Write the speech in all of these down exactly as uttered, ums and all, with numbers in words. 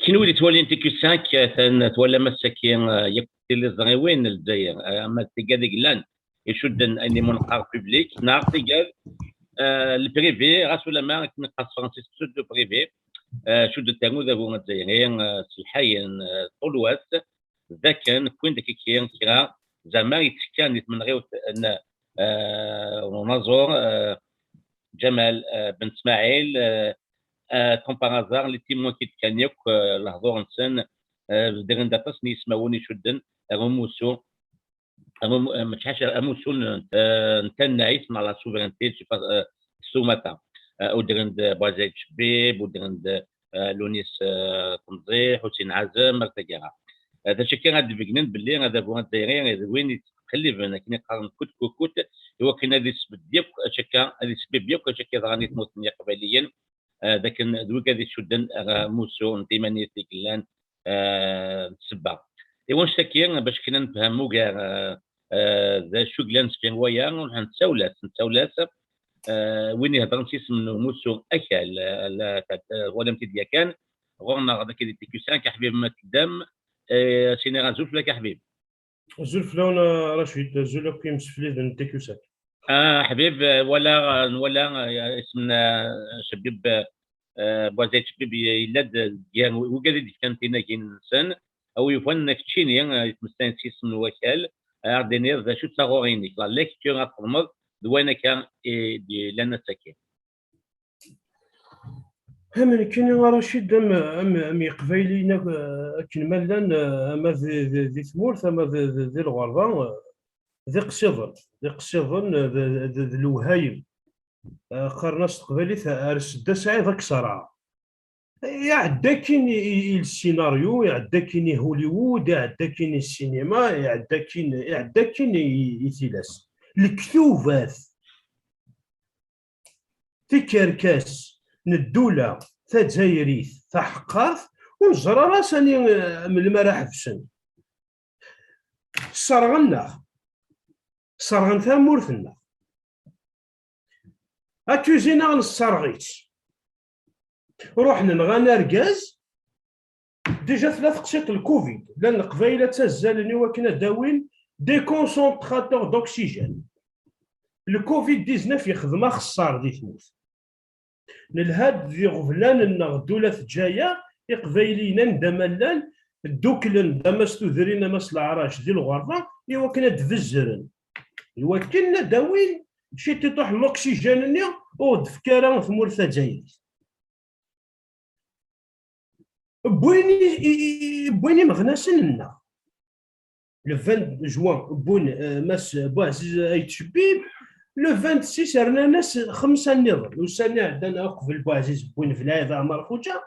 Kenwi d-yettwalin T Q cinq, atan twalam ass-agi, eh, yakk tiliẓriwin n Lezzayer, eh, ama d tigad i yellan icudden ayen imunqar public, neɣ tigad, eh, le privé, ɣas ulamma akken iqqar s tefransist pseudo privé, eh, cudden-ten udabu azzayri, eh, s lḥayen, eh, ṭul wass, d akken wwin-d kiki kra, zeɛma yettekkan di tmenɣiwt n, eh, unaẓur, eh, Ǧamal, eh, Ben Smaɛil, eh, eh, comme par hasard, les témoins qui d-kkan yakk, eh, lehdur-nsen, eh, bedren-d aṭas n yismawen icudden ar umussu, ar umu-, eh, mačči ḥaca, amussu n, eh, n tannayt, neɣ la souveraineté, je sais pas, eh, s umata. Eh, udren-d Buɛzayed Cebbib, udren-d, eh, Lunis, eh, Temẓi, Ḥusin Ɛazem, ar taggara. Eh, d acu akka ad d-begnen belli adabu azzayri d win yettqelliben, akken i qqaren, kut kukut, i wakken ad isbedd yakk acu akka, ad isbib yakk acu akka yeḍran i tmurt n Yiqbayliyen, eh, d akken d wigad i icudden ar umussu n timanit i yellan, eh, d ssebba. I wanect-agi, bac akken ad nefhem ugar, eh, eh, d acu yellan sfir waya, nessawel-as, nessawel-as, eh, win iheddren s yisem n umussu Akal, eh, la, la, eh, twalam-t-id yakan, ɣur-neɣ dagi di T Q cinq, aḥbib ma teddam, eh, siniɣ azul fell-ak aḥbib. Azul fell-awen, a Racid, azul akk imsefliden n T Q cinq. Ah, ḥbib, eh, wala, eh, nwala, eh, isem n, eh, Cebbib, eh, Buɛzayed Cebbib, yella-d, eh, gar wigad i d-yefkan tinagin-nsen, a wi yufan keččini, eh, yettmeslayen s yisem n wakal, eh, ad d-tiniḍ d acu d taɣuri-inek, la lecture ad txedmeḍ d wayen akka i d-yellan ass-agi. Am nekkini, a Racid, am, am, am Iqbayliyen ak-, akken ma llan, eh, ama di, di, di tmurt, ama di, di, di lɣerba, eh, d iqsiḍen, d iqsiḍen, eh, d, d, d lewhayem. Eh, qqaren-as s teqbaylit, ar sedda Saɛid ad k-ṣerɛeɣ. Iɛedda akkin i, i, i le scénario, iɛedda akkin i Hollywood, iɛedda akkin i ssinima, iɛedda akkin, iɛedda akkin i, i, i tilas. Lektubat, tikerkas n ddula tazzayrit taḥeqqart, ur neẓri ara sani, eh, melmi ara ḥebsen. Sserɣen-aɣ. Sserɣen tamurt-nneɣ. Accusé-nneɣ nesserɣ-itt. Ruḥen nɣan argaz. Déjà tella teqsiṭ le covid. Llan Leqbayel ad ttazzalen i wakken ad d-awin des concentrateurs d'oxygène. Le covid dix-neuf yexdem axeṣṣar di tmurt. Nelha-d d iɣeblan-nneɣ ddula teǧǧa-yaɣ, Iqbayliyen anda ma llan, dduklen-d ama s tudrin ama s leɛrac di lɣerba, i wakken ad d-bezzren, i wakken ad d-awin ciṭiṭuḥ n l'oxygène-nni ur d-tefka ara tmurt tazzayrit. Wwin i, i, i, wwin imeɣnasen-nneɣ. Le vingt juin, wwin, euh, Mass Buɛziz Ayt Cebbib. Le vingt-six, rnan-as xemsa nniḍen. Ussan iɛeddan uqbel Buɛziz, wwin Belɛid Ɛmer Xuǧa,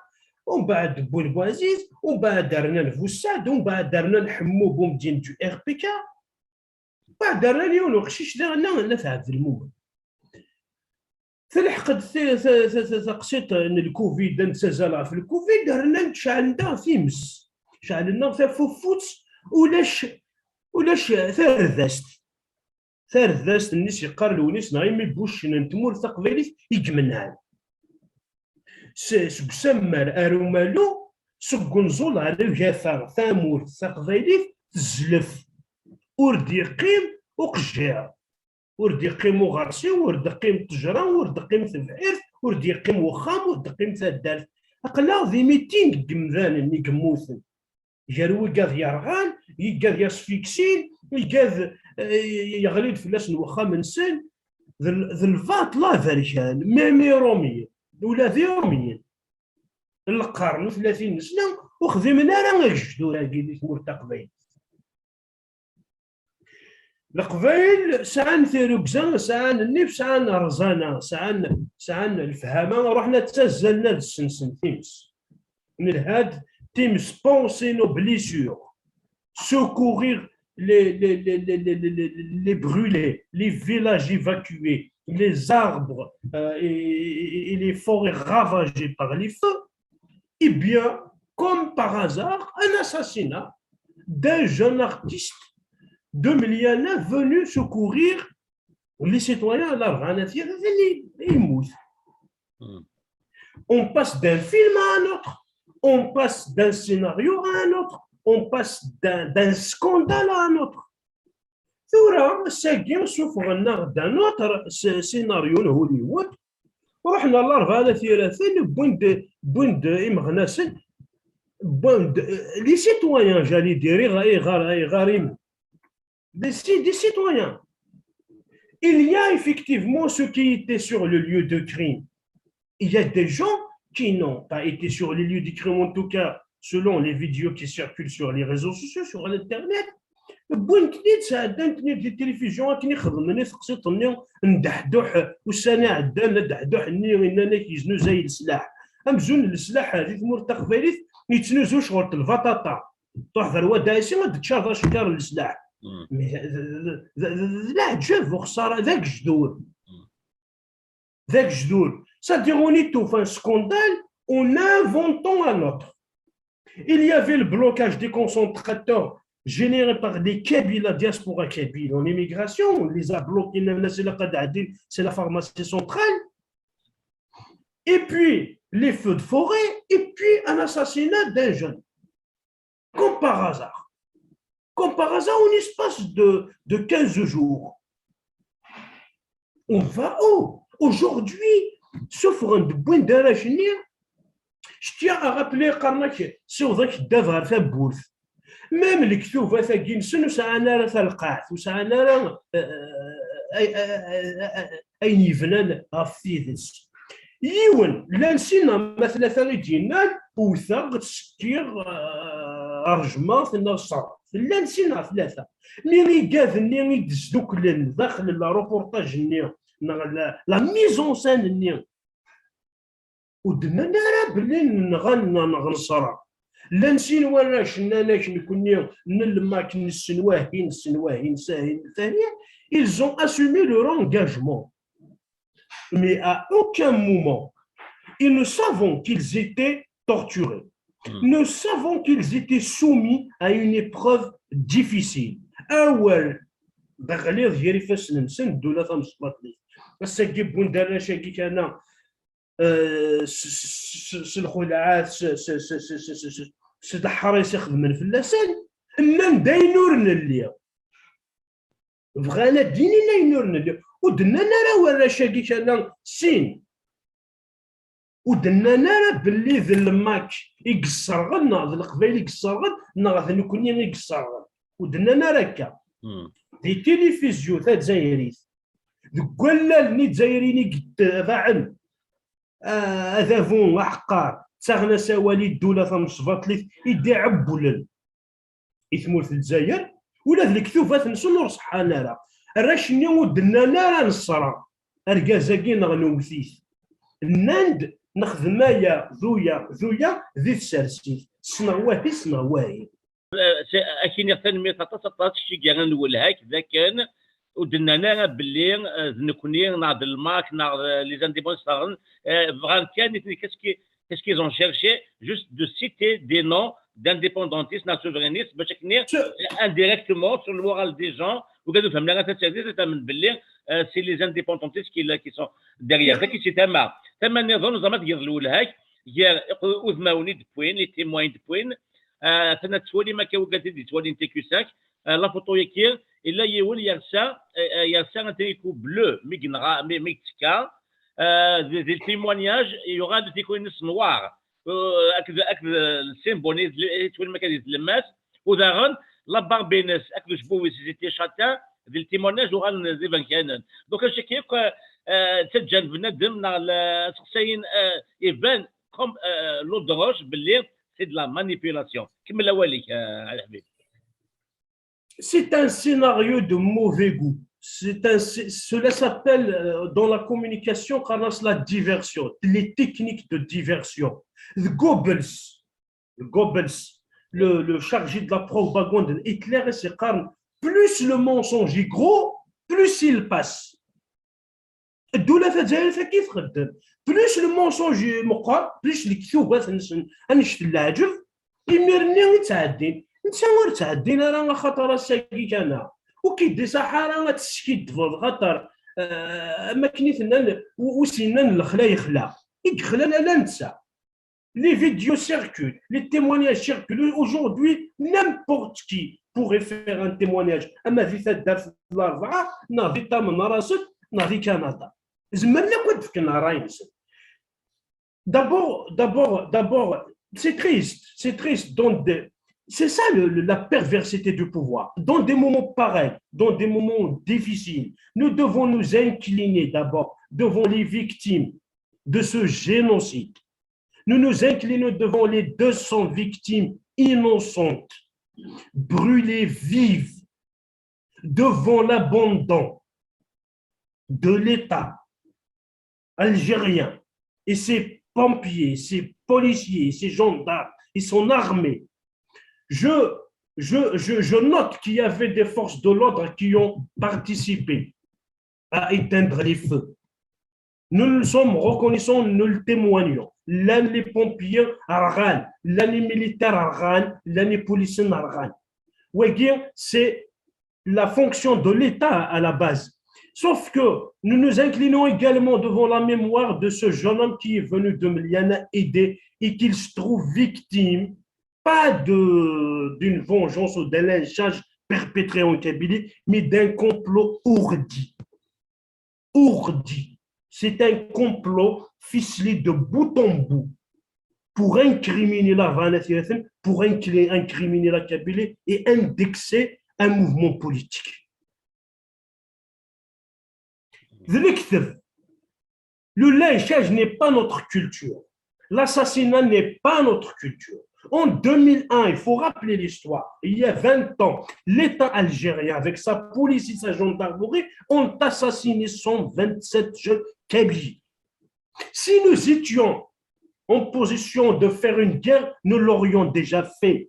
umbeɛd wwin Buɛziz, umbeɛd rnan Bussaɛd, umbeɛd rnan Ḥemmu Bumedyen du R P K. Umbeɛd rnan yiwen uqcic diɣen n At Ɛebdelmumen. Telḥeq-d ti-, ta-, ta-, ta-, taqsiṭ n le covid, ad nettazzal ɣef le covid, rnan-d, ceɛlen daɣ times, ceɛlen daɣ tafufut, ulac, ulac tardast. Tardast-nni s-yeqqar Lewnis neɣ imi buccen n tmurt taqbaylit i imenɛen. S-, seg usammar ar umalu, seg unẓul ar ugata, tamurt taqbaylit tezlef. Ur d-yeqqim uqejjiṛ. Ur d-yeqqim uɣersiw, ur d-teqqim ṭṭejra, ur d-teqqim tebḥirt, ur d-yeqqim wexxam, ur d-teqqim taddart. Aql-aɣ di miting n yemdanen i yemmuten. Gar wigad yerɣan, igad yasfiksin, igad, eh, yeɣli-d fell-asen wexxam-nsen. D l-, d lbaṭel aberkan, même Irumyen, ula d Irumyen n lqern u tlatin n sna ur xdimen ara agejdur-agi di tmurt taqbaylit. Leqbayel sɛan tirugza, sɛan nnif, sɛan rẓana, sɛan, sɛan lefhama, ruḥen ad ttazzalen ad ssensen times. Nelha-d times, panser nos blessures, secourir les, les, les brûlés, les villages évacués, les arbres, euh, et, et- et les forêts ravagées par les feux. Eh bien, comme par hasard, un assassinat d'un jeune artiste de Meliana venu secourir les citoyens à l'Arvana. Hmm. On passe d'un film à un autre. On passe d'un scénario à un autre, on passe d'un d'un scandale à un autre. Tura, ass-agi, suffɣen-aɣ-d un autre scénario n Hollywood. Ruḥen ɣer Larbɛa n At Yiraten, wwin-d wwin-d imeɣnasen, wwin-d, euh, les citoyens, j'allais dire, iɣar, iɣar, des, des citoyens. Il y a effectivement ceux qui étaient sur le lieu de crime. Il y a des gens qui n'ont pas été sur les lieux de crime, en tout cas selon les vidéos qui circulent sur les réseaux sociaux, sur Internet. Wwin-ten-id, sɛeddan-ten-id di télévision, akken i xedmen i teqsiṭ-nni n dehduḥ, ussan iɛeddan, dehduḥ-nni yennan-ak yeznuzay leslaḥ. Amzun leslaḥ di tmurt taqbaylit yettnuzu ccɣel n lbaṭaṭa. Truḥ ɣer Wadaɛisi ad d-teččareḍ acekkaṛ n leslaḥ. Mais d- d- d- d- d leɛǧeb, uxṣara, d agejdur. D agejdur. C'est-à-dire, on étouffe un scandale en inventant un autre. Il y avait le blocage des concentrateurs générés par des Kabyles, la diaspora kabyle en immigration. On les a bloqués, c'est la pharmacie centrale. Et puis, les feux de forêt, et puis un assassinat d'un jeune. Comme par hasard. Comme par hasard, en espace de, de quinze jours. On va où? Aujourd'hui, suffɣen-d, wwin-d arrac-nni. Je tiens à rappeler, qqaren-ak, siweḍ-ak ddabex ɣer tawwurt. Même lektubat-agi-nsen ur sɛan ara talqaɛt, ur sɛan ara, euh, ay- ay- ay- ay- ayen yebnan ɣef tidet. Yiwen, llan sin ama tlata i d-yennan, wteɣ, ttekkiɣ, euh, rejmeɣ, tenna ṣṣeṛ. Llan sin neɣ tlata. Mi igad-nni i d-sduklen daxel n la reportage-nni, neɣ la, la mise en scène-nni, ur d-nnan ara belli nɣan neɣ neṣra. Llan sin warrac nnan-ak, nekkni n lmak nessen wahi, nessen wahi, nessen wahi, ils ont assumé leur engagement. Mais à aucun moment, et nous savons qu'ils étaient torturés. Nous savons qu'ils étaient soumis à une épreuve difficile. Awal d aɣlid gar ifassen-nsen, ddula tamesbaṭlit. Ass-agi wwin-d arrac-agi kana, euh, s- s- s- s lxelɛat, s- s- s- s- s- s- s leḥris i xedmen fell-asen, nnan-d ayen ur nelli. Bɣan ad d-inin ayen ur nelli. Ur d-nnan ara warrac-agi kana sin. Ur d-nnan ara belli d lmak i yesserɣen, neɣ d leqbayel i yesserɣen, neɣ d nekkni i yesserɣen. Ur d-nnan ara akka. Di tilifizyu tazzayrit, deg wallal n izzayriyen i yettabaɛen, ah, adabu aḥeqqar, ttaɣen-as awal i ddula tamesbaṭlit i d-iɛewwlen i tmurt n Lezzayer, ula d lektubat-nsen ur ṣeḥḥan ara. Arrac-nni ur d-nnan ara neṣra argaz-agi neɣ newwet-it. Nnan-d nexdem aya d uya d uya di tsersit, ssneɣ wahi, ssneɣ wahi. Eh, c'est- ad k-iniɣ tanemmirt aṭas, aṭas, kečč i yerran lwelha-k d akken ur d-nnan ara belli, eh, d nekkni neɣ d lmak neɣ d les indépendants, eh, bɣan kan nitni, qu'est-ce qui- qu'est-ce qu'ils ont cherché? Juste de citer des noms d'indépendantistes, neɣ souverainistes, bac akken, eh, indirectement, sur le moral des gens, ugad ur fhmen ara tasertit, ad tamen belli, eh, c'est les indépendantistes qui, qui sont derrière. Dagi si tama. Tama nniḍen, ẓer ma tgiḍ lwelha-k, gar udmawen i d-wwin, les témoins i d-wwin, eh, atan ad tettwalim akka, ugad i d-yettwalin T Q cinq, eh, la photo-yaki, yella yiwen yersa, eh, eh, yersa un tricot bleu, mi yenɣa, mi, mi yettekka, eh, di, di le témoignage, yuɣal tricot-ines noir. Eh, akked, akked le symbole, yettwalim akka di tlemmast, u daɣen la barbe-ines akked ucebbub-is, ils étaient châtains, di le témoignage uɣalen d iberkanen. Donc, acu akk, eh, ttaǧǧan bnadem neɣ la, seqsayen, eh, iban comme, eh, l'autruche belli c'est de la manipulation. Kemmel awal-ik, eh, a lḥbib. C'est un scénario de mauvais goût. C'est un, c'est- cela s'appelle, euh, dans la communication, qqaren-as la diversion, les techniques de diversion. Le Goebbels, le Goebbels, le, le chargé de la propagande de Hitler, c'est quand plus le mensonge est gros, plus il passe. Ddula tazzayrit akka i txeddem. Plus le mensonge meqqer, plus lektubat-nsen annect n leɛǧeb, imir-nni i ttɛeddin. Netta ur ttɛeddin ara, axaṭer ass-agi kan-a ur k-id-iṣaḥ ara ad teskiddbeḍ, xaṭer, eh, am akken i t-nnan, u- ur s-yennan lexla yexla. I yexlan ala netta. Les vidéos circulent, les témoignages circulent. Aujourd'hui, n'importe qui pourrait faire un témoignage. Ama di taddart n Larebɛa, neɣ di Tamanrasset, neɣ di Canada. Zemren akk ad d-fken ṛṛay-nsen. D'abord, d'abord, d'abord, c'est triste, c'est triste. Donc, de- c'est ça le- le- la perversité du pouvoir. Dans des moments pareils, dans des moments difficiles, nous devons nous incliner d'abord devant les victimes de ce génocide. Nous nous inclinons devant les deux cents victimes innocentes, brûlées vives, devant l'abandon de l'État algérien et ses pompiers, ses policiers, ses gendarmes et son armée. Je, je, je, je note qu'il y avait des forces de l'ordre qui ont participé à éteindre les feux. Nous le sommes reconnaissants, nous le témoignons. Llan les pompiers rɣan, llan les militaires rɣan, llan les policiers rɣan. Wagi, c'est la fonction de l'État à la base. Sauf que nous nous inclinons également devant la mémoire de ce jeune homme qui est venu de Milyana aider et qu'il se trouve victime, pas de d'une vengeance ou d'un lynchage perpétré en Kabylie, mais d'un complot ourdi. Ourdi. C'est un complot ficelé de bout en bout pour incriminer la Vanatirathem, pour incriminer la Kabylie et indexer un mouvement politique. Le lynchage n'est pas notre culture. L'assassinat n'est pas notre culture. En deux mille un, il faut rappeler l'histoire, il y a vingt ans, l'État algérien, avec sa police et sa gendarmerie, ont assassiné cent vingt-sept jeunes Kabyles. Si nous étions en position de faire une guerre, nous l'aurions déjà fait.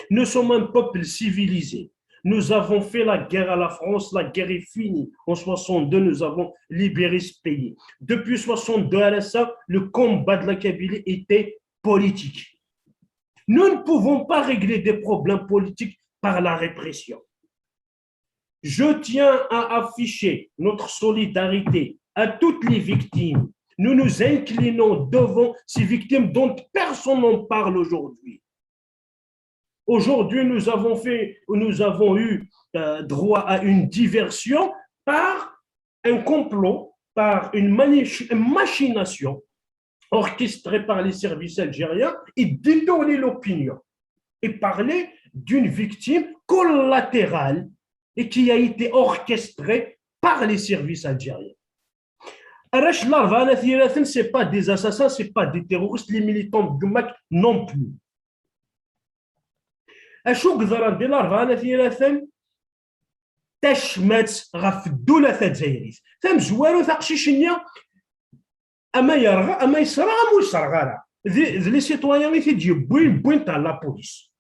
Nous sommes un peuple civilisé. Nous avons fait la guerre à la France, la guerre est finie. En soixante-deux, nous avons libéré ce pays. Depuis soixante-deux à la fin, le combat de la Kabylie était politique. Nous ne pouvons pas régler des problèmes politiques par la répression. Je tiens à afficher notre solidarité à toutes les victimes. Nous nous inclinons devant ces victimes dont personne n'en parle aujourd'hui. Aujourd'hui, nous avons fait, nous avons eu euh, droit à une diversion par un complot, par une machination orchestrée par les services algériens et détourner l'opinion et parler d'une victime collatérale et qui a été orchestrée par les services algériens. Arrac n Larebɛa n At Yiraten, c'est pas des assassins, c'est pas des terroristes, les militants de Gmak non plus. Acu yeḍran di Larebɛa n At Yiraten? Tacmat ɣef ddula tazzayrit. Tamezwarut, aqcic-nni ama yerɣa, ama yesreɣ, ama ur yesreɣ ara. D les citoyens i t-id-yewwin, wwin-t ɣer la police.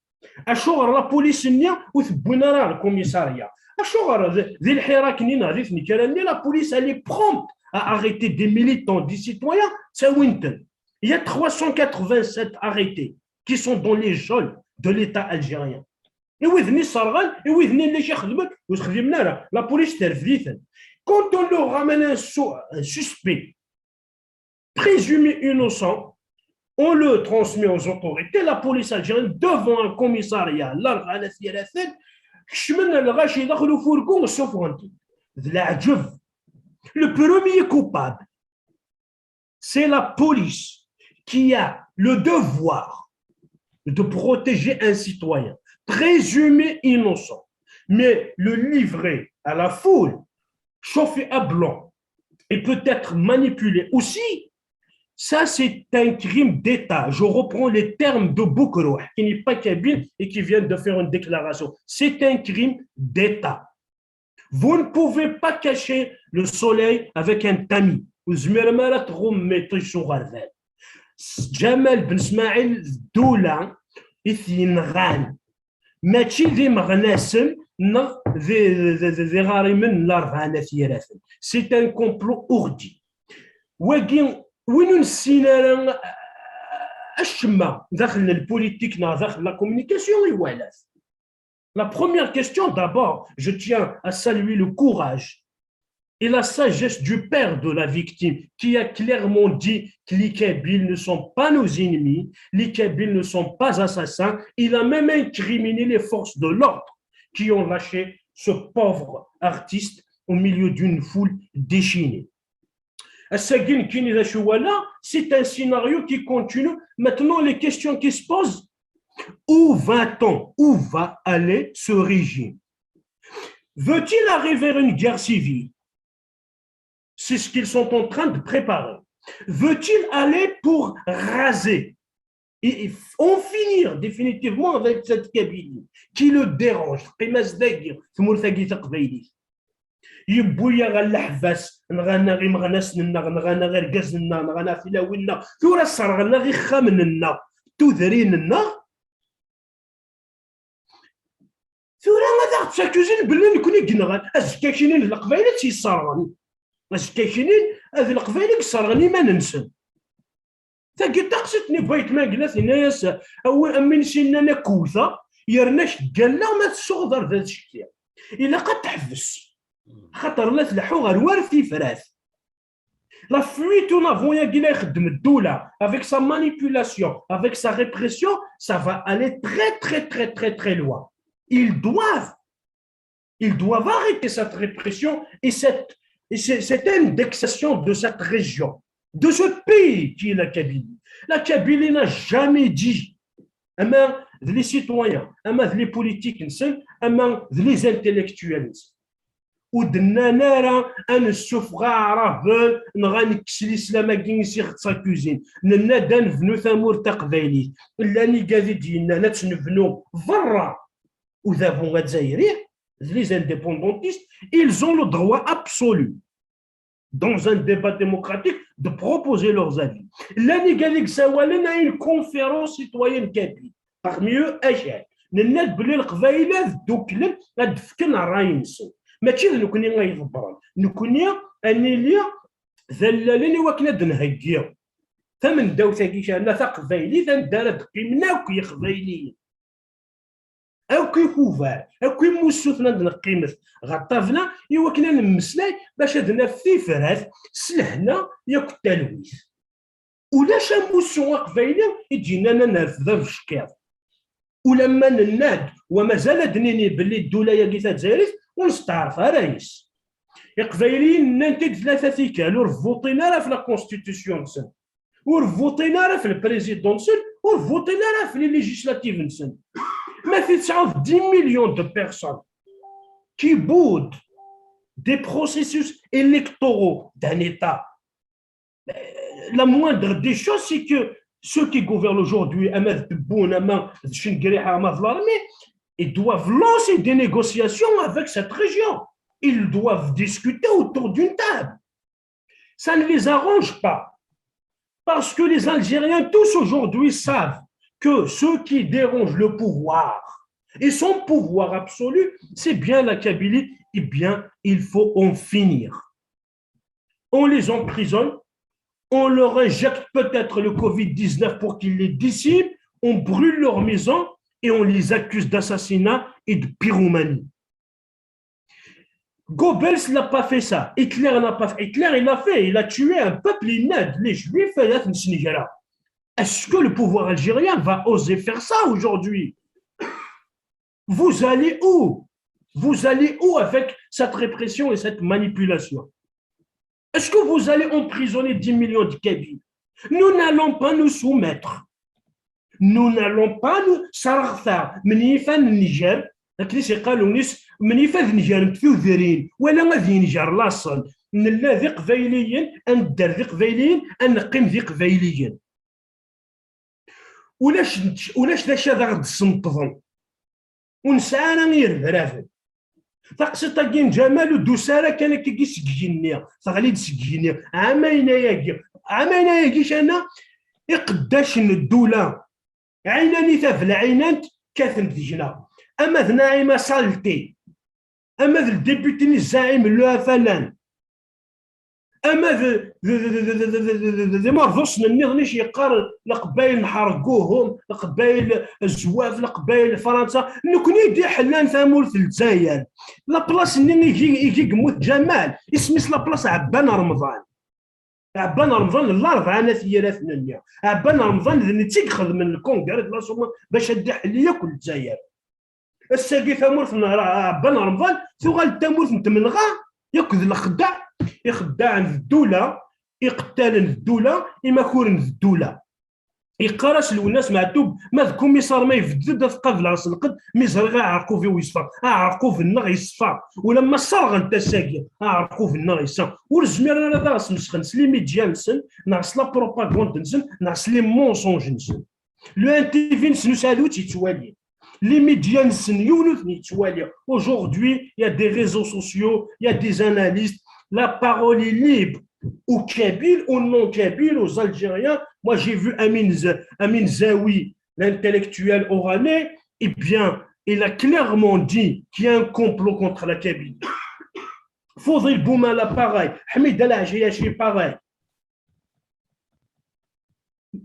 Acuɣer la police-nni ur t-wwin ara ɣer le commissariat? Acuɣer di lḥira-nni neɣ di tnekra-nni, la police, elle est prompte à arrêter des militants, des citoyens, ttawin-ten. Il y a trois cent quatre-vingt-sept arrêtés qui sont dans les geôles de l'État algérien. I widen i sserɣen, i widen i lli ixedmen, ur t-xdimen ara. La police terfed-iten. Quand on leur ramène un, un suspect présumé innocent, on le transmet aux autorités. La police algérienne, devant un commissariat, Larebɛa n At Yiraten, kecmen lɣaci daxel ufurgu, ssufɣen-t-id. D leɛǧeb. Le premier coupable, c'est la police qui a le devoir de protéger un citoyen présumé innocent, mais le livrer à la foule, chauffé à blanc, et peut-être manipulé aussi, ça c'est un crime d'État. Je reprends les termes de Boukrouh, qui n'est pas kabyle et qui vient de faire une déclaration. C'est un crime d'État. Vous ne pouvez pas cacher le soleil avec un tamis. Ur tezmirem ara ad tɣummem iṭij s uɣerbal. Ǧamal Ben Smaɛil d ddula i t-yenɣan. Mačči d imeɣnasen neɣ d iɣarimen n Larebɛa n At Yiraten. C'est un complot ourdi. Wagi, win ur nessin ara acemma daxel n lpolitik neɣ daxel la communication, iwala-t. La première question, d'abord, je tiens à saluer le courage et la sagesse du père de la victime qui a clairement dit que les Kabyles ne sont pas nos ennemis, les Kabyles ne sont pas assassins. Il a même incriminé les forces de l'ordre qui ont lâché ce pauvre artiste au milieu d'une foule déchaînée. Ass-agi nekkini d acu walaɣ, c'est un scénario qui continue. Maintenant, les questions qui se posent, où va-t-on, où va aller ce régime? Veut-il arriver à une guerre civile? C'est ce qu'ils sont en train de préparer. Veut-il aller pour raser et en finir définitivement avec cette Kabylie qui le dérange? Teqqim-as dagi tmurt-agi taqbaylit. Yewwi-yaɣ ɣer leḥbas, nɣan-aɣ imeɣnasen-nneɣ, nɣan-aɣ irgazen-nneɣ, nɣan-aɣ tilawin-nneɣ. Tura sserɣen-aɣ ixxamen-nneɣ, tudrin-nneɣ. Tura ad aɣ-d-sakuzin belli nekni i yenɣan. Azekka kinin d Leqbayel i tt-yesserɣen. Azekka kinin d Leqbayel i yesserɣen iman-nsen. Tagi d taqsiṭ-nni n Bayt Mangla, tenna-yas, awi am win s-yennan akkewta, yerna-k deg allaɣ ma tsuɣeḍ ar d ad ccettiɣ. Ilaq ad teḥbes. Xaṭer la tleḥḥu ɣer war tifrat. La fuite en avant-yagi la ixeddem ddula, avec sa manipulation, avec sa répression, ça va aller très, très, très, très, très loin. Ils doivent, ils doivent arrêter cette répression et cette, et ce- cette indexation de cette région, de ce pays qui est la Kabylie. La Kabylie n'a jamais dit, ama d les citoyens, ama d les politiques-nsen, ama d les intellectuels-nsen. Ur d-nnan ara ad nessufeɣ aɛraben neɣ ad nekkes lislam-agi i s-ixeṣṣa kuzin. Nenna-d ad nebnu tamurt taqbaylit. Llan igad i d-yennan ad tt-nebnu berra udabu azzayri, d les indépendantistes, ils ont le droit absolu, dans un débat démocratique, de proposer leurs avis. Llan igad i yessawalen à une conférence citoyenne kabyle, parmi eux Achad. Nenna-d belli Leqbayel ad dduklen, ad d-fken ṛṛay-nsen. Mačči d nekni ay iḍebbren. Nekni ad nili d allalen i wakken ad d-nheggi tamendawt-agi, cerna taqbaylit, anda ara d-qqimen akk Yiqbayliyen. Akk ikubar, akk imussuten ad d-neqqimet ɣer ṭṭabla i wakken ad nemmeslay, bac ad naf tifrat s lehna yakk talwit. Ulac amussu aqbayli i d-yennan ad nerfed abeckiḍ. Ulamma nenna-d, wa mazal ad d-nini belli ddula-agi tazzayrit ur nesteɛref ara yes. Iqbayliyen nnan-t-id tlata tikkal, ur vuṭin ara ɣef la constitution-nsen, ur vuṭin ara ɣef le président-nsen, ur vuṭin ara ɣef les législatives-nsen. Ma tesɛiḍ dix millions de personnes qui boudent des processus électoraux d'un État, la moindre des choses, c'est que ceux qui gouvernent aujourd'hui, ama d Tebboune, ama d Cengriḥa, ama d l'armée, ils doivent lancer des négociations avec cette région. Ils doivent discuter autour d'une table. Ça ne les arrange pas. Parce que les Algériens, tous aujourd'hui, savent que ce qui dérange le pouvoir et son pouvoir absolu, c'est bien la Kabylie. Eh bien, il faut en finir. On les emprisonne, on leur injecte peut-être le covid dix-neuf pour qu'ils les dissident, on brûle leur maison et on les accuse d'assassinat et de pyromanie. Goebbels n'a pas fait ça. Hitler n'a pas fait. Hitler, il a fait. Il a tué un peuple, il aide les Juifs. Est-ce que le pouvoir algérien va oser faire ça aujourd'hui? Vous allez où? Vous allez où avec cette répression et cette manipulation? Est-ce que vous allez emprisonner dix millions de Kabyles? Nous n'allons pas nous soumettre. Nous n'allons pas nous sarɣta. Menyif ad nnger, akken i s-iqqal unis, menyif ad ngerent tudrin, wala ad yenger laṣel. Nella d iqbayliyen, ad nedder d iqbayliyen, ad neqqim d iqbayliyen. Ulac, ulac d acu ad aɣ-d-sneṭḍen. Ur nesɛi ara irebraben. Taqsiṭ-agi n Ǧamal ur d-tusi ara kan akkagi seg yigenni, teɣli-d seg yigenni. Ɛamayen ayagi, ɛamayen ayagi kana iqeddacen n ddula, ɛinani tabelɛinant kkaten deg-neɣ. Ama d Naɛima Salti, ama d ldibuti-nni zzaɛim n Luafalan, Ama d imerḍusen nniḍen i s-yeqqaren Leqbayel nḥerguhum, Leqbayel zwaf, Leqbayel Fransa, nekni i d-iḥellan tamurt n Lezzayer. Laplas-nni i gi i gi yemmut Ǧamal, isem-is laplas Ɛebban Remḍan. Ɛebban Remḍan n Larebɛa n At Yiraten-nni. Ɛebban Remḍan d netta i ixedmen lkungri d lasuma bac ad d-iḥelli yakk Lezzayer. Ass-agi tamurt n Ɛebban Remḍan tuɣal d tamurt n tmenɣa yakk d lexdeɛ. Ixeddaɛen d ddula, iqettalen d ddula, imakuren d ddula. Yeqqar-as Lwennas Meɛtub, ma d kumisar ma yebded ad qableɣ s lqedd, mi ẓriɣ aɛerqub-iw yeṣfa. Aɛerqub-nneɣ yeṣfa. Ulamma sserɣen-t ass-agi, aɛerqub-nneɣ yeṣfa. Ur zmiren ara ad aɣ-smesxen s les médias-nsen, neɣ s la propagande-nsen, neɣ s les mensonges-nsen. Le N T V-nsen ur sɛi d wi tt-yettwalin. Les médias-nsen yiwen ur ten-yettwali. Aujourd'hui, il y a des réseaux sociaux, il y a des analystes. La parole est libre aux Kabyles, aux non-Kabyles, aux Algériens. Moi, j'ai vu Amin, Z- Amin Zawi, l'intellectuel oranais, eh bien, il a clairement dit qu'il y a un complot contre la Kabylie. Fodil Boumala, pareil. Hamid Al Ajayachi, pareil.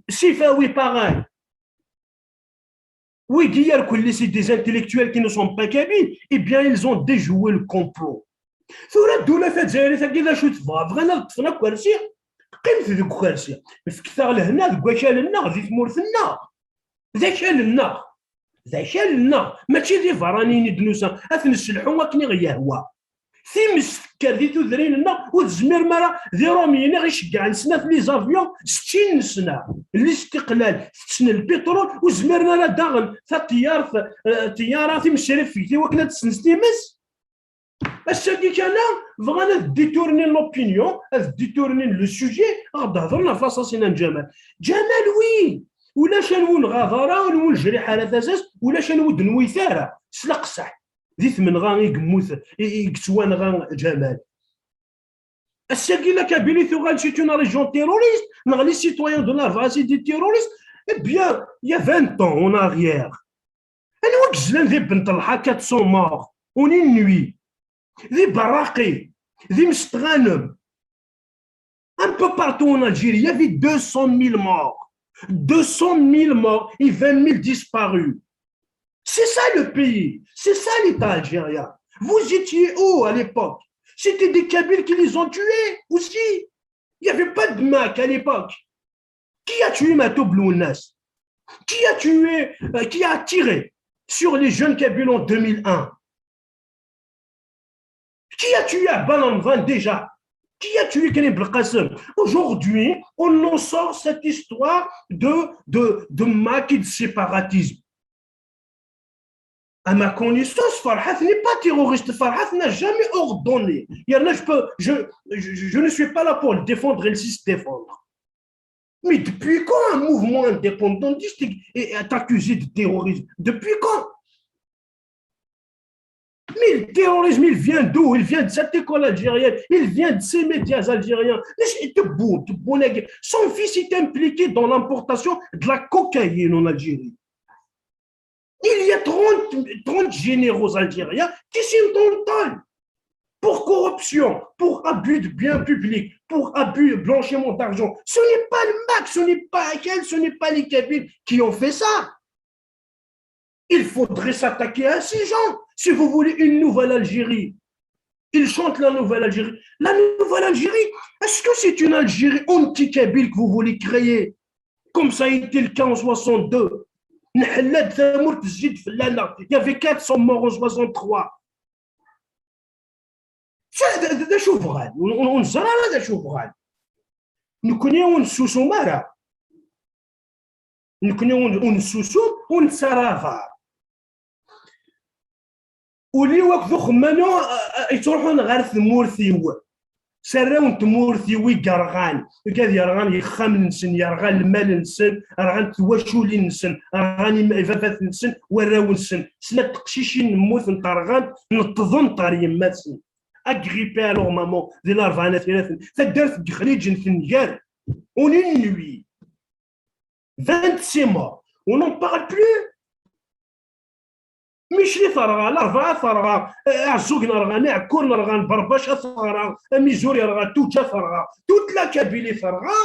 Sifawi, pareil. Wigi irkelli, c'est des intellectuels qui ne sont pas kabyles, eh bien, ils ont déjoué le complot. Tura ddula tazzayrit-agi d acu tebɣa? Bɣan ad ṭṭfen akersi. Qqimet deg ukersi. Fket-aɣ lehna deg wakal-nneɣ, di tmurt-nneɣ. D akal-nneɣ. D akal-nneɣ. Mačči d iberraniyen i d-nusa. Ad t-nesselḥu akken i ɣ-yehwa. Times tekker di tudrin-nneɣ, ur tezmirem ara, d Irumyen i ɣ-iceggɛen snat les avions, settin n sna n listiqlal, tetten lpitrul, ur zmiren ara daɣen taṭeyyart, eh, ṭeyyara timesrifegt i wakken ad tessens times. Ass-agi kan, bɣan ad détourner l'opinion, ad détourner le sujet, ad ɣ-d-hedren ɣef l'assassinat n Ǧamal. Ǧamal, oui, ulac anwa ur nɣaḍ ara, anwa ur nejriḥ ara tazast, ulac anwa ur d-nwit ara s leqseḥ. Di tmenɣa i yemmut, i, i yettwanɣa Ǧamal. Ass-agi, la Kabylie tuɣal c'est une région terroriste, neɣ les citoyens de Larebɛa c'est des terroristes. Eh bien, il y a vingt ans en arrière, anwa i yezlan di Bent Lḥa, quatre cents morts en une nuit? Di Berraqi, di Mestɣanem. Un peu partout en Algérie, il y avait deux cent mille morts. Deux cent mille morts et vingt mille disparus. C'est ça le pays, c'est ça l'État algérien. Vous étiez où à l'époque? C'était des Kabyles qui les ont tués aussi. Il n'y avait pas de MAK à l'époque. Qui a tué Matoub Lounas? Qui a tué, euh, qui a tiré sur les jeunes Kabyles en deux mille un? Qui a tué Abba Ramzan déjà? Qui a tué Karim Belkacem? Aujourd'hui, on nous sort cette histoire de, de, de MAK et de séparatisme. À ma connaissance, Farhat n'est pas terroriste. Farhat n'a jamais ordonné. Il y en a, je, peux, je, je, je ne suis pas là pour le défendre, elle sait se défendre. Mais depuis quand un mouvement indépendantiste est, est accusé de terrorisme? Depuis quand? Mais le terrorisme, il vient d'où? Il vient de cette école algérienne, il vient de ces médias algériens. Son fils est impliqué dans l'importation de la cocaïne en Algérie. Il y a trente, trente généraux algériens qui signent dans le tal pour corruption, pour abus de biens publics, pour abus, blanchiment d'argent. Ce n'est pas le MAK, ce n'est pas Akel, ce n'est pas les Kabyles qui ont fait ça. Il faudrait s'attaquer à ces gens si vous voulez une nouvelle Algérie. Ils chantent la nouvelle Algérie. La nouvelle Algérie, est-ce que c'est une Algérie anti-kabyle que vous voulez créer, comme ça a été le cas en soixante-deux? Il y avait quatre cents morts en soixante-trois. D acu bɣan? Ur neẓri ara d acu bɣan. Nekni ur nessusum ara. Nekni ur nessusum, ur nettarra aḍar. Ul-iw akked uxemmem-inu yettruḥun ɣer tmurt-iw. S arraw n tmurt-iw i yerɣan, i ad yerɣan yexxamen-nsen, yerɣa lmal-nsen, rɣant twaculin-nsen, rɣan ibabaten-nsen, warraw-nsen. Snat teqcicin n mmut n terɣant neṭṭḍent ɣer yemma-tsen. Agrippé à leur maman, di Larebɛa n At Yiraten, taddart n Yexliǧen tenger. En une nuit, vingt-six morts. On n'en parle plus. Micli terɣa, Lerbaɛa terɣa, Ɛeẓẓug nerɣa, Naɛekkur nerɣa, Berbac terɣa, Amizur yerɣa, Tuǧa terɣa, toute la Kabylie terɣa.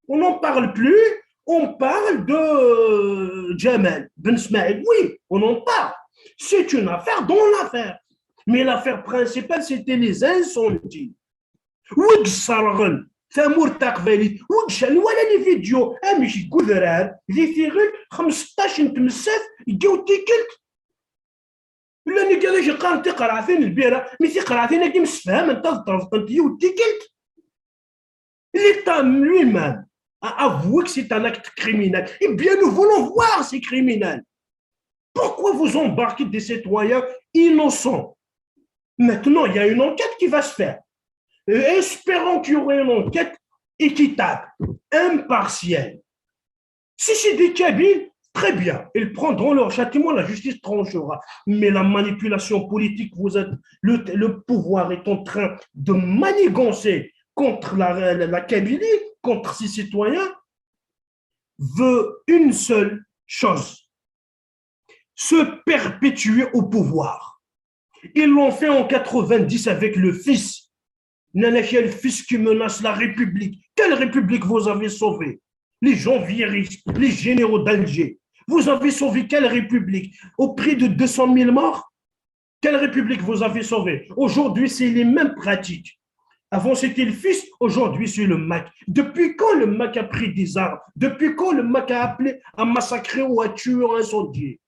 On n'en parle plus, on parle de Jamal Ben Smaïl. Oui, on en parle. C'est une affaire dans l'affaire. Mais l'affaire principale, c'était les incendies. Wi yesserɣen tamurt taqbaylit, wi yecɛlen, wala les vidéos amek deg udrar di Tiɣil xmesṭac n tmessat deg yiwet tikkelt. Llan igad ak-yeqqaren tiqerɛtin n lbira, mi tiqerɛtin-agi msefhament ad ṭṭerḍqent yiwet tikkelt. L'État lui-même a avoué que c'est un acte criminel. Eh bien, nous voulons voir ces criminels. Pourquoi vous embarquez des citoyens innocents? Maintenant, il y a une enquête qui va se faire. Et espérons qu'il y aura une enquête équitable, impartiale. Si c'est des Kabyles, très bien, ils prendront leur châtiment, la justice tranchera. Mais la manipulation politique, vous êtes, le, le pouvoir est en train de manigancer contre la, la, la Kabylie, contre ses citoyens, veut une seule chose, se perpétuer au pouvoir. Ils l'ont fait en quatre-vingt-dix avec le fils. Nana, quel fils qui menace la République. Quelle République vous avez sauvée? Les Jean-Pierristes, les généraux d'Alger. Vous avez sauvé quelle République? Au prix de deux cent mille morts? Quelle République vous avez sauvée? Aujourd'hui, c'est les mêmes pratiques. Avant, c'était le fils, aujourd'hui, c'est le MAK. Depuis quand le MAK a pris des armes? Depuis quand le MAK a appelé à massacrer ou à tuer ou à incendier?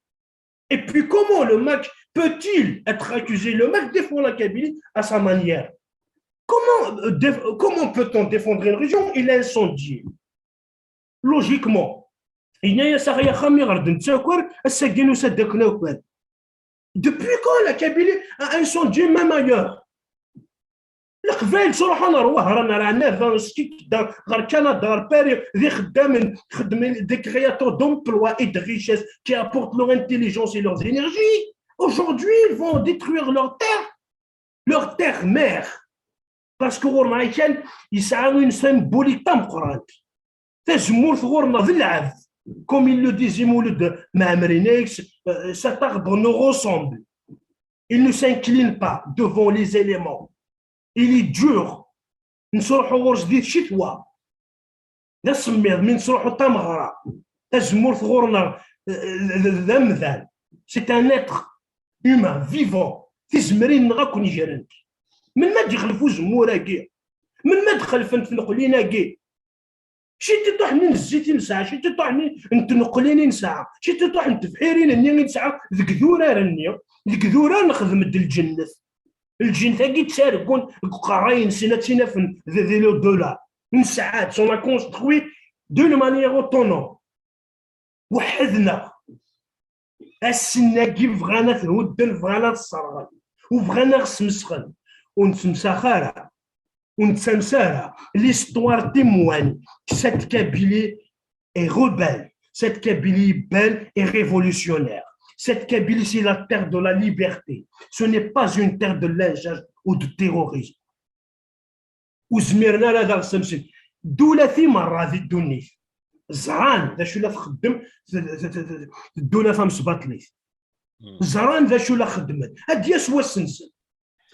Et puis, comment le MAK peut-il être accusé? Le MAK défend la Kabylie à sa manière. Comment, euh, déf- comment peut-on défendre une région? Il a incendié. Logiquement. Yenna-yas, ax, ay axxam, iɣer d-nettaker, ass-agi nusa-d akken akk. Depuis quand la Kabylie a incendié même ailleurs? Leqbayel ttruḥun ɣer Wehran, ɣer Ɛennaba, Skikda, ɣer Kanada, ɣer Paris, d ixeddamen, xeddmen, des créateurs d'emplois et de richesses qui apportent leur intelligence et leurs énergies. Aujourd'hui, ils vont détruire leur terre, leur terre mère. Parce que ɣur-neɣ kan yesɛa une symbolique tameqqrant. Tazemmurt ɣur-neɣ d lɛebd. Comme il le disait Mouloud Mammeri Nex, euh, cet arbre nous ressemble. Il ne s'incline pas devant les éléments. Il est dur. Nettruḥu ɣur-s di ccetwa. D asemmiḍ, mi nettruḥu tameɣra. Tazemmurt ɣur-neɣ, euh, d, d, d amdan. C'est un être humain, vivant. Tizemrin-nneɣ akk negrent. Melmi ad d-ixlef uzemmur-agi? Melmi ad d-xelfent tneqlin-agi? Citiṭuḥ-nni n zzit i nesɛa, citiṭuḥ-nni n tneqlin i nesɛa, citiṭuḥ n tebḥirin-nni i nesɛa deg idurar-nni, deg idurar nexdem-d lǧennet. Lǧennet-agi ttargun deg uqerray-nsen ad tt-inafen d, d l'au-delà. Nesɛa-tt, on a construit d'une manière autonome. Weḥḥed-neɣ. Ass-nni-agi bɣan ad t-hudden, bɣan ad t-sserɣen, u bɣan ad ɣ-smesxen. Ur nettemsax ara, ur nettames ara. L'histoire témoigne que cette Kabylie est rebelle, cette Kabylie est belle et révolutionnaire. Cette Kabylie, c'est la terre de la liberté. Ce n'est pas une terre de lynchage ou de terrorisme. Ur zmiren ara ad aɣ-ssamsen. Ddula-ti merra di ddunit ẓran d acu la txeddem t-, t-, t-, t-, ddula tamesbaṭlit. Ẓran d acu la xeddmen. Ad d-yas wass-nsen.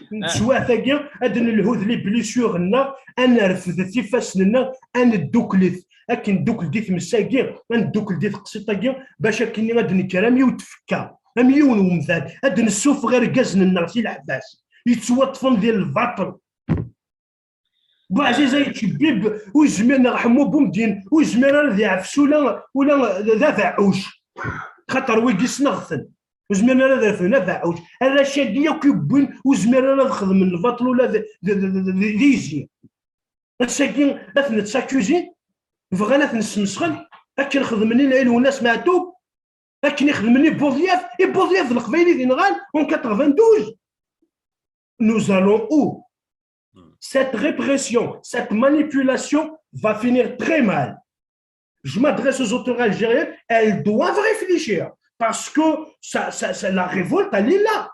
N teswiɛt-agi, ad nelhu d les blessures-nneɣ, ad nerfed ifassen-nneɣ, ad nedduklet. Akken ddukel di tmes-agi, ad neddukkel di teqsiṭ-agi, bac akkenni ad d-nekker am yiwet tfekka, am yiwen wemdan, ad d-nessufeɣ irgazen-nneɣ si leḥbas, yettwaṭṭfen di lbaṭel. Buɛziz Ayt Cebbib ur yezmir, neɣ Ḥemmu Bumedyen ur yezmir ara ad iɛfes ula, ula d abeɛɛuc. Xaṭer wigi ssneɣ-ten. Ur zmiren ara ad refden abeɛɛuc. Arrac-agi akk yewwin ur zmiren ara ad xedmen lbaṭel ula d, d, d, d, d, d izi. Ass-agi ad ten-nettakkuzi, bɣan ad ten-smesxen, akken xedmen i Lɛil Wennas Meɛtub. Akken i xedmen i Buḍyaf, i Buḍyaf d Leqbayel i t-inɣan en quatre-vingt-douze. Nous allons où? Cette répression, cette manipulation va finir très mal. Je m'adresse aux autorités algériennes, elles doivent réfléchir parce que ça, ça, ça, la révolte, elle est là.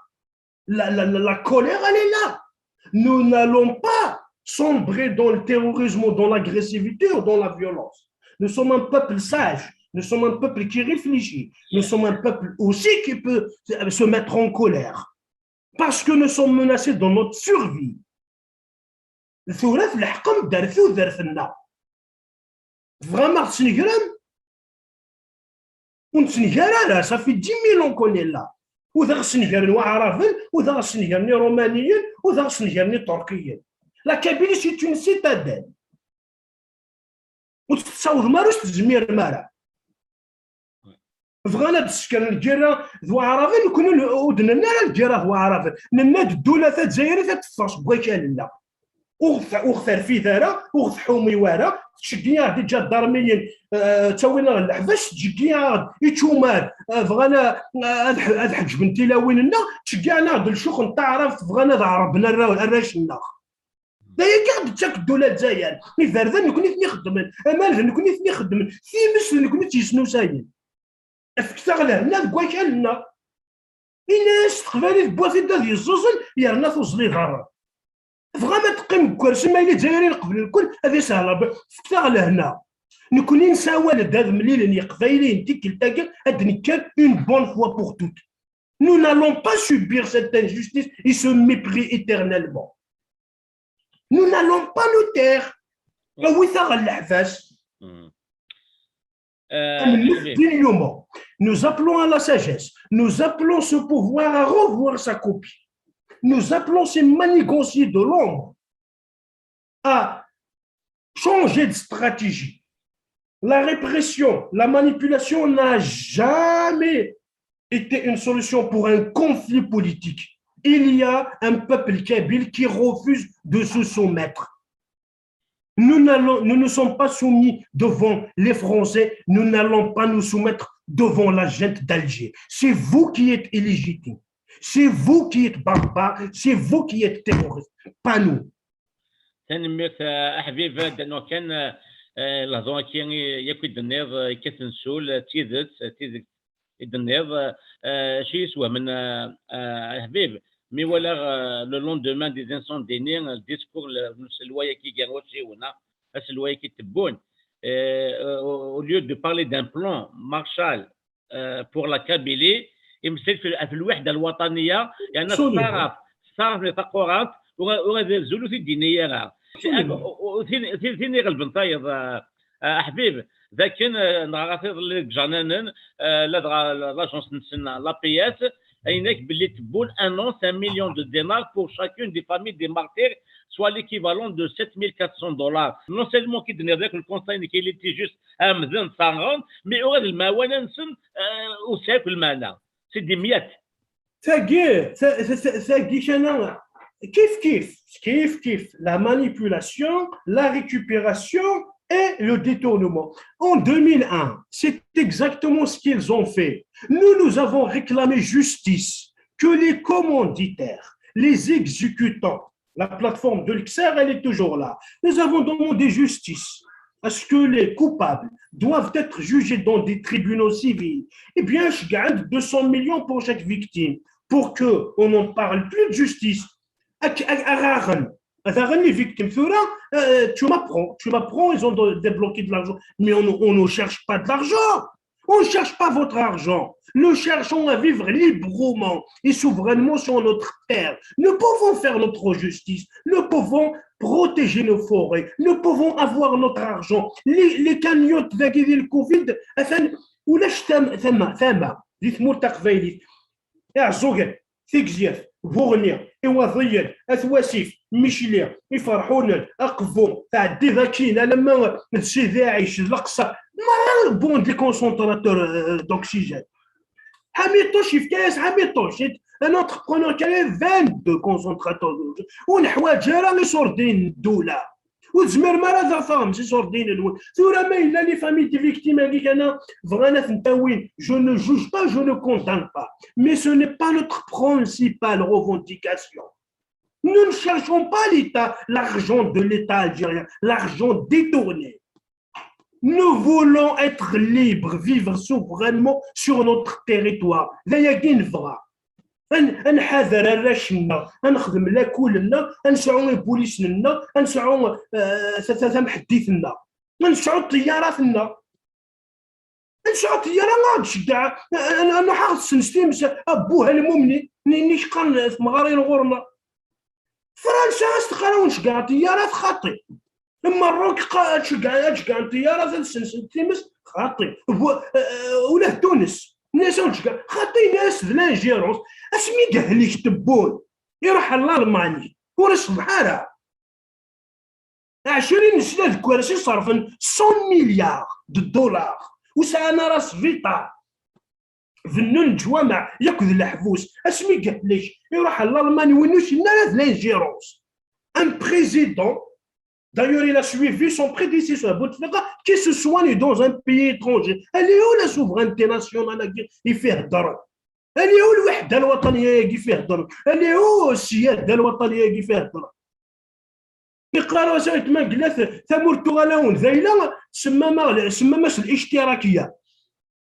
La, la, la, la colère, elle est là. Nous n'allons pas sombrer dans le terrorisme ou dans l'agressivité ou dans la violence. Nous sommes un peuple sage. Nous sommes un peuple qui réfléchit. Nous sommes un peuple aussi qui peut se mettre en colère. Parce que nous sommes menacés dans notre survie. Tura tleḥqem-d ar tudert-nneɣ. Tebɣam ad ɣ-tesnegrem? Ur nettnegar ara, ça fait dix mille ans qu'on est là. Ur d-aɣ-snegren Waɛraben, ur d-aɣ-snegren Irumaniyen, ur d-aɣ-snegren Iṭurkiyen. La Kabylie, c'est une citadelle. Ur tt-tessawḍem ara, ur s-tezmirem ara. Bɣan ad d-sekren lgirra d Waɛraben, nekkni ur d-nenna ara lgirra d Waɛraben. Nenna-d ddula tazzayrit ad teffeɣ seg wakal-nneɣ. Ur ɣ-, ur ɣ-terfid ara, ur ɣ-tḥumiw ara, tettceggiɛ-aɣ-d iǧadarmiyen, eh, ttawin-aɣ leḥbas, tettceggiɛ-aɣ-d ičumar, eh, bɣan a-, ad ḥ-, ad ḥeǧben tilawin-nneɣ, ttceggiɛen-aɣ-d lecɣal n taɛrabt, bɣan ad ɛerben arra-, arrac-nneɣ. D ayagi i ɣ-d-tettak ddula Lezzayer. Iberdan nekni ten-ixeddmen, aman d nekni ten-ixeddmen, times d nekni tt-yesnusayen. Fket-aɣ lehna deg wakal-nneɣ. Ini-as s teqbaylit n wafid ad yeẓẓuẓen yerna tuẓel iḍarren. Tebɣam ad teqqim deg ikersi ma yella Lezzayer i iqeblen lkul, ad isehel Rebbi. Fket-aɣ lehna. Nekni nessawal-d ad mlilen Yeqbayliyen tikkelt-agi ad d-nekker une bonne fois pour toutes. Nous n'allons pas subir cette injustice et ce mépris éternellement. Nous n'allons pas nous taire. Awit-aɣ ɣer leḥbas. Nous appelons à la sagesse. Nous appelons ce pouvoir à revoir sa copie. Nous appelons ces maniganciers de l'ombre à changer de stratégie. La répression, la manipulation n'a jamais été une solution pour un conflit politique. Il y a un peuple kabyle qui refuse de se soumettre. Nous n'allons, nous ne sommes pas soumis devant les Français, nous n'allons pas nous soumettre devant la junte d'Alger. C'est vous qui êtes illégitime. C'est vous qui êtes barbare, c'est vous qui êtes terroriste, pas nous. Tanemmirt a Ḥbib, ad d-anuɣ kan lehdur-agi yakk i d-tenniḍ, yekkat nsul, d tidet, d tidet i d-tenniḍ. Acu i yi-yeswehmen, a Ḥbib, mi walaɣ le lendemain des incendies-nni, le discours n uselway-agi gar wacciwen-a, aselway-agi n Tebboune, au lieu de parler d'un plan Marshall pour la Kabylie, imeslay ɣef lwiḥda lwaṭaniya, yerna tettaɣaf, tettaɣaf di taqurant, ur azul ur t-id-yenni ara. Tin iɣelben tayeḍ, a Ḥbib, d akken neɣra tiḍelli deg ijernanen, ladɣa l'agence-nsen l'A P S, ayen akk belli Tebboune annonce un million de dinars pour chacune des familles des martyrs, soit l'équivalent de sept mille quatre cents dollars. Non seulement ki d-tenniḍ yakk le constat-nnek il était juste, amden ssaɣen, mi ur d lemɛawna-nsen ur tesɛi akk lmeɛna. C'est des miettes. Tagi, tagi kan kif kif, kif kif, la manipulation, la récupération et le détournement. En deux mille un, c'est exactement ce qu'ils ont fait. Nous, nous avons réclamé justice, que les commanditaires, les exécutants, la plateforme de l'Xer, elle est toujours là. Nous avons demandé justice. Est-ce que les coupables doivent être jugés dans des tribunaux civils ? Eh bien, je gagne deux cents millions pour chaque victime, pour qu'on n'en parle plus de justice. Aɣ-aɣen, aɣen les victimes. Tura, euh, tu m'apprends, tu m'apprends, ils ont débloqué de l'argent, mais on, on ne cherche pas de l'argent. On ne cherche pas votre argent. Nous cherchons à vivre librement et souverainement sur notre terre. Nous pouvons faire notre justice. Nous pouvons protéger nos forêts. Nous pouvons avoir notre argent. Les, les cagnottes dagi di le Covid, atan ulac tama, tama, tama, di tmurt taqbaylit. Iɛeẓẓugen, Tigzirt, Buɣni, Iwaḍiyen, At Wasif, Micli, Iferḥunen, Aqbu, tɛeddi d akin alamma d Sidi Ɛic, d Leqṣer, merra wwin-d les concentrateurs, euh, d'oxygène. Ḥamituc yefka-yas Ḥamituc, un entrepreneur qui avait vingt-deux concentrateurs d'oxygène. Ur neḥwaǧ ara iṣurdiyen n ddula. Ur tezmirem ara ad aɣ-taɣem s iṣurdiyen-nwen. Tura ma yella les familles des victimes-agi kan bɣan ad tent-awin, je ne juge pas, je ne condamne pas. Mais ce n'est pas notre principale revendication. Nous ne cherchons pas l'État, l'argent de l'État algérien, l'argent détourné. Nous voulons être libres, vivre souverainement sur notre territoire. D ayagi i nebɣa. Ad nḥader arrac-nneɣ, ad nexdem lakul-nneɣ, ad nesɛu ibulisen-nneɣ, ad nesɛu, eh, tamḥeddit-nneɣ, ad nesɛu ṭṭeyyarat-nneɣ. Ad nesɛu tiyara ad nceggeɛ, ad nruḥ ad ɣ-tessens times, abbuh almumni, nni qqaren temɣarin ɣur-neɣ. Fransa ad s-teqqar ad wen-ceggɛeɣ tiyarat, xaṭi. Lmerruk ad ceggɛen, ad ceggɛen tiyarat ad sensent times, xaṭi. Ula d Tunes nni-as ad wen-ceggɛeɣ, xaṭi, nni-as d l'ingérence. Asmi i yehlik tewwurt, iruḥ ɣer Lalmani, ur iṣelleḥ ara. Ɛecrin sna deg wass i ṣerfen cent milliards de dollars, ur sɛan ara sbiṭar. Bennun leǧwameɛ yakk d leḥbus. Asmi i yehlek, iruḥ ɣer Lalman, win ur yessin ara d l'ingérence. Un président, d'ailleurs, il a suivi son prédécesseur, Bouteflika, qui se soigne dans un pays étranger. Elle est où la souveraineté nationale-agi i f-iheddren? Elle est où lweḥda lwaṭaniya-agi i f-iheddren? Elle est où ssiyada lwaṭaniya-agi i f-iheddren? Iqqar-as ayt ma yella tamurt tuɣal-awen d ayla, semmam-as l'ishtirakiya.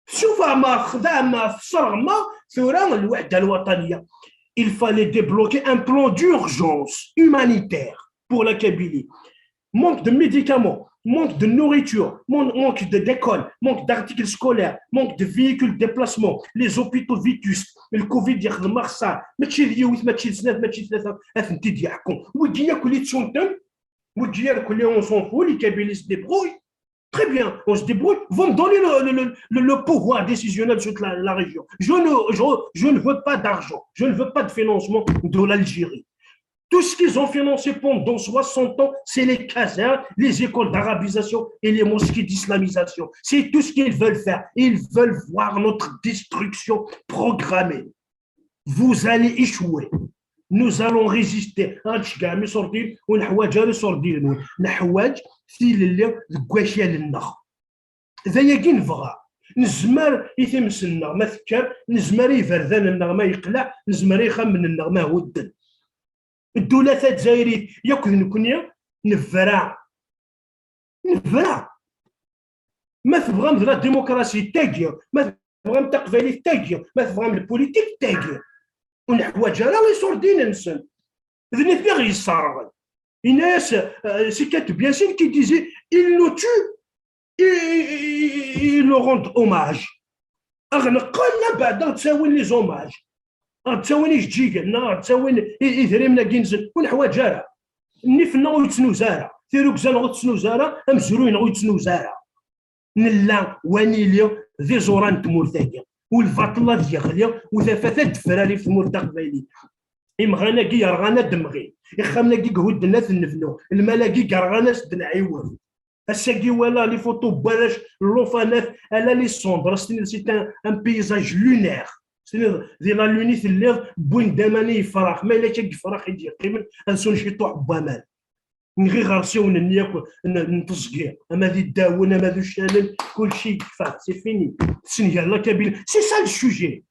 Tessufɣem-aɣ, txedɛem-aɣ, tesserɣem-aɣ tura lweḥda lwaṭaniya. Il fallait débloquer un plan d'urgence humanitaire pour la Kabylie. Manque de médicaments, manque de nourriture, manque de d'école, manque d'articles scolaires, manque de véhicules de déplacement, les hôpitaux vétustes, le covid yexdem axessar, mačči d yiwet, mačči d snat, mačči d tlata, ad tent-id-yeḥku. Wigi yakk li tsuntam, wigi yakk li on s'en fout, les Kabyles se débrouillent. Très bien, on se débrouille. Vous me donnez le, le, le, le pouvoir décisionnel sur la, la région. Je ne, je, je ne veux pas d'argent. Je ne veux pas de financement de l'Algérie. Tout ce qu'ils ont financé pendant soixante ans, c'est les casernes, les écoles d'arabisation et les mosquées d'islamisation. C'est tout ce qu'ils veulent faire. Ils veulent voir notre destruction programmée. Vous allez échouer. Nous allons résister. Ad tceggɛem iṣurdiyen, ur neḥwaǧ ara iṣurdiyen-nwen. Neḥwaǧ tilelli deg wakal-nneɣ. D ayagi nebɣa. Nezmer i times-nneɣ ma tekker, nezmer i iberdan-nneɣ ma yeqleɛ, nezmer i ixxamen-nneɣ ma hudden. Ddula tazzayrit yakk d nekkni nebra. Nebra. Ma tebɣam d la démocratie, tagi. Ma tebɣam taqbaylit, tagi. Ma tebɣam le politique, tagi. Ur neḥwaǧ ara iṣurdiyen-nsen. D nitni i ɣ-yesserɣen. Yenna-yas, euh, c'est Katoub Yassine qui disait, ils nous tuent, ils, ils, ils nous rendent hommage. Ad ɣ-neqqen, abeɛd ad ɣ-ttawin les hommages. Ad ɣ-ttawin ijeǧǧigen, neɣ ad ɣ-ttawin i-, idrimen-agi-nsen. Ur neḥwaǧ ara. Nnif-nneɣ ur yettnuz ara. Tirrugza-nneɣ ur tettnuz ara. Amezruy-nneɣ ur yettnuz ara. Nella wa nili d iẓuran n tmurt-agi. U lbaṭel ad yeɣli, u tafat ad d-tefrari ɣef tmurt taqbaylit. Imɣan-agi yerɣan ad d-mɣin. Ixxamen-agi i ihudden ad ten-nebnu. Lmal-agi yerɣan ad s-d-nɛiwed. Ass-agi walaɣ les photos n warrac n l'orphelinat, ala les cendres, s-tiniḍ c'est un, un paysage lunaire. S-tiniḍ di la lune i telliḍ, wwin-d aman i yefrax, ma yella akka n yefrax i d-yeqqimen, ad swen ciṭuḥ n waman. Nɣ iɣersiwen-nni akk n, n teẓgi, ama d iddawen, ama d uccanen, kulci yekfa, c'est fini. Tessenger la Kabylie. C'est ça le sujet.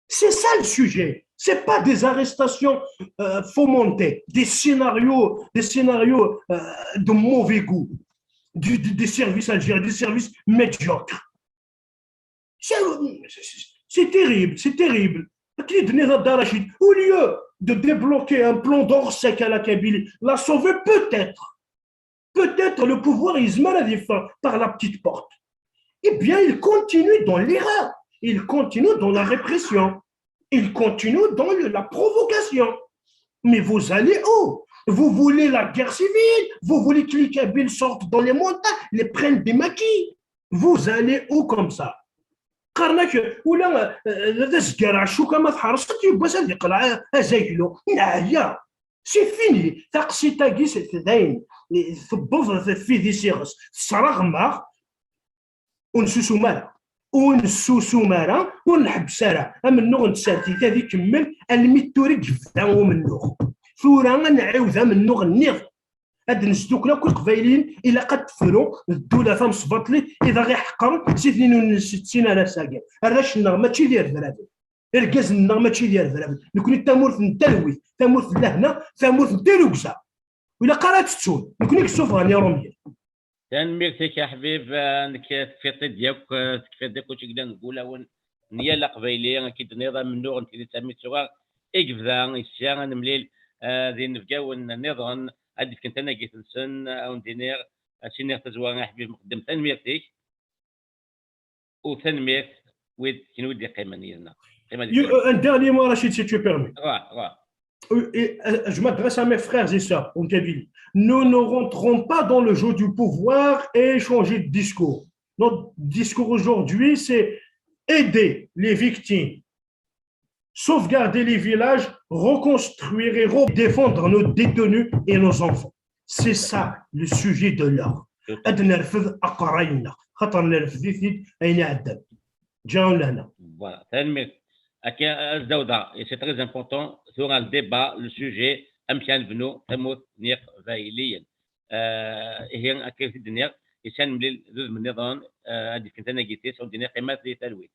C'est ça le sujet. C'est pas des arrestations, euh, fomentées, des scénarios, des scénarios, euh, de mauvais goût, du, du, des services algériens, des services médiocres. C'est, c'est terrible, c'est terrible. Akken i d-tenniḍ a Dda Racid, au lieu de débloquer un plan d'orsec à la Kabylie, la sauver peut-être, peut-être le pouvoir yezmer ad yeffeɣ par la petite porte. Eh bien, il continue dans l'erreur. Il continue dans la répression. Il continue dans le, la provocation. Mais vous allez où? Vous voulez la guerre civile? Vous voulez que les Kabyles sortent dans les montagnes, les prennent des maquis? Vous allez où comme ça? Qqaren-ak, ula, euh, d azgar ɛeccuka ma tḥerseḍ, yiwwas ad iqleɛ azaglu. Neɛya. C'est fini. Taqsiṭ-agi, c'est dayen. Tewweḍ tfidi s iɣes. Tesraɣem-aɣ. Ur nsusum ara. Ur nsusum ara. Ur nḥebbes ara. Amennuɣ n tsertit ad ikemmel almi d tura i yebda umennuɣ. Tura ad nɛiwed amennuɣ nniḍen. Ad nesdukkel akk Iqbayliyen, ilaq ad tefru ddula tamesbaṭlit i d aɣ-iḥeqqren, si tnin ur nessettin ara sagi. Arrac-nneɣ mačči d irbraben. Irgazen-nneɣ mačči d irbraben. Nekni d tamurt n talwit, tamurt n lehna, tamurt n tirrugza. Ur ilaq ara ad tettun. Nekni i yessufɣen Iṛumyen. Tanemmirt-ik a Ḥbib, eh, nekk tekfiḍ-t-id yakk, eh, tekfiḍ-d akk acu yellan deg wulawen n yal aqbayli, akken d-tenniḍ amennuɣ n tedist armi d tura i yebda, isya ad nemlil, eh, d inebgawen nniḍen ad d-fken tanagit-nsen, eh, ad wen-d-iniɣ, ad s-iniɣ tazwara a Ḥbib Mqeddem, tanemmirt-ik. U tanemmirt wid, kenwi d-iqqimen yid-neɣ. Qqim ad You- Un dernier mot, Rachid, si tu permets. Ruḥ, ruḥ. Euh, et, euh, je m'adresse à mes frères et sœurs en Kabylie. Nous ne rentrons pas dans le jeu du pouvoir et changer de discours. Notre discours aujourd'hui, c'est aider les victimes, sauvegarder les villages, reconstruire et re- défendre nos détenus et nos enfants. C'est ça le sujet de l'heure. Ad nerfed aqerray-nneɣ, xaṭer nerfed-it-id ayen iɛeddan. Ǧǧiɣ-awen lehna. Voilà, tanemmirt. Akka, ad dawda, et c'est très important, tura le débat, le sujet, amek ad nebnu tamurt n Yiqbayliyen. Euh, ihi, akka i t-id-nniɣ, isan mlil d udem nniḍen, euh, ad d-yefken tanagit-is, ur d-nniɣ qimat di talwit.